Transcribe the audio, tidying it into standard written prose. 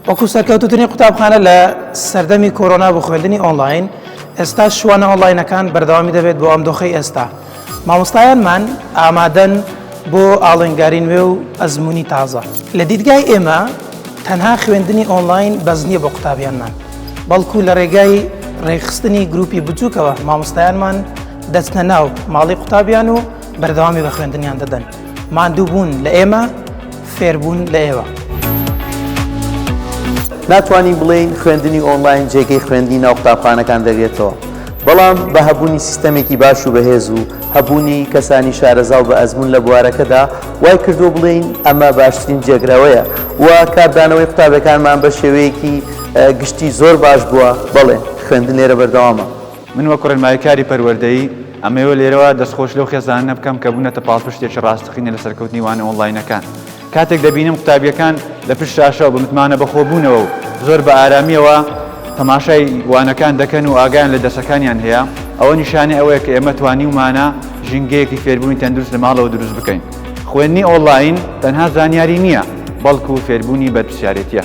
وەکو سەرکەوتوترین قوتابخانە لە سەردەمی کۆرۆنا بۆ خوێندنی ئۆنلاین، ئێستاش وانە ئۆنلاینەکان بەردەوامی دەبێت بۆ ئەم دۆخەی ئێستا. مامۆستایانمان ئامادەن بۆ ئاڵنگاری نوێ و ئەزموونی تازە. لە دیدگای ئێمە تەنها خوێندنی ئۆنلاین بەس نییە بۆ قوتابیانمان، بەڵکو لە ڕێگای ڕێکخستنی گروپی بچووکەوە مامۆستایانمان دەچنە ناو ماڵی قوتابیان و بەردەوامی بە خوێندنیان دەدەن. ماندووبوون لە ئێمە، فێربوون لە ئێوە. ناتوانین بڵێین خوێندنی ئۆنلاین جێگەی خوێندنی ناو قوتابخانەکان دەگرێتەوە، بەڵام بە هەبوونی سیستەمێکی باش و بەهێز و هەبوونی کەسانی شارەزا و بە ئەزموون لە بوارەکەدا وای کردووە بڵێین ئەمە باشترین جێگرەوەیە و کاردانەوەی قوتابیەکانمان بە شێوەیەکی گشتی زۆر باش بووە، بەڵێ خوێندن لێرە بەردەوامە. من وەک ڕێنماییکاری پەروەردەیی، ئەمەوێ لێرەوە دەستخۆشی لەو خێزانانە بکەم کە بوونەتە پاڵپشتێکی ڕاستەقینە لە سەرکەوتنی وانە ئۆنلاینەکان. کاتێک دەبینم قوتابییەکان لە پشت شاشەوە بە متمانە بەخۆبوونەوە و زۆر بە ئارامییەوە تەماشای وانەکان دەکەن و ئاگایان لە دەرسەکانیان هەیە، ئەوە نیشانەی ئەوەیە کە ئێمە توانیومانە ژینگەیەکی فێربوونی تەندروست لە ماڵەوە دروست بکەین. خوێندنی ئۆنلاین تەنها زانیاری نییە، بەڵکو فێربوونی بەرپرسیارێتییە.